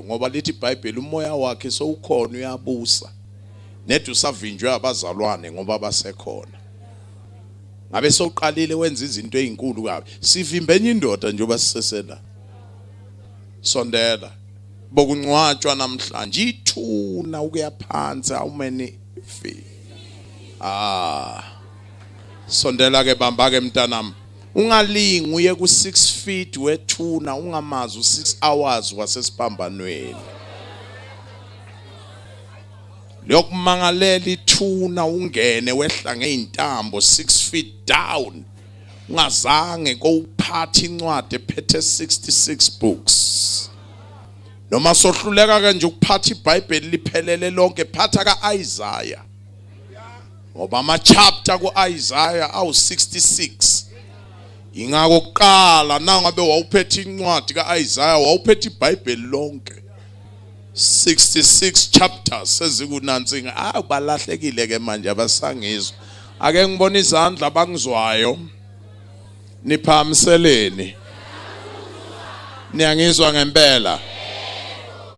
Obusayo ngoba lithi iBhayibheli umoya wakhe sowukhona uyabusa. Nedi usavinjwe abazalwane ngoba basekhona. Ngabe sowuqalile wenza izinto ezinkulu kabi. Sivimbe enye indoda njengoba sisesela. Sondela. Bokungcwatshwa namhlanje ithuna ukuya phansi, how many feet? Ah. Sondela ke, bamba ke mntanami. Ungalingi uye ku 6 feet wethuna ungamazi u6 hours wasesiphambanweni. Liyokumangalela ithuna ungene wehla ngeintambo 6 feet down. Ungazange kowuphatha incwadi ephethe 66 books. Noma sohluleka ke nje ukuphatha iBhayibheli liphelele lonke, phatha kaIsaiah. Ngoba ama chapter kuIsaiah awu 66. Ingakho kuqala nangabe wawuphethe incwadi kaIsaiah wawuphethe iBhayibheli lonke. 66 chapters sezikunansi. Ah, balahlekile ke manje abasangizwa. Ake ngibone izandla abangizwayo. Niphamiseleni. Niyangizwa ngempela?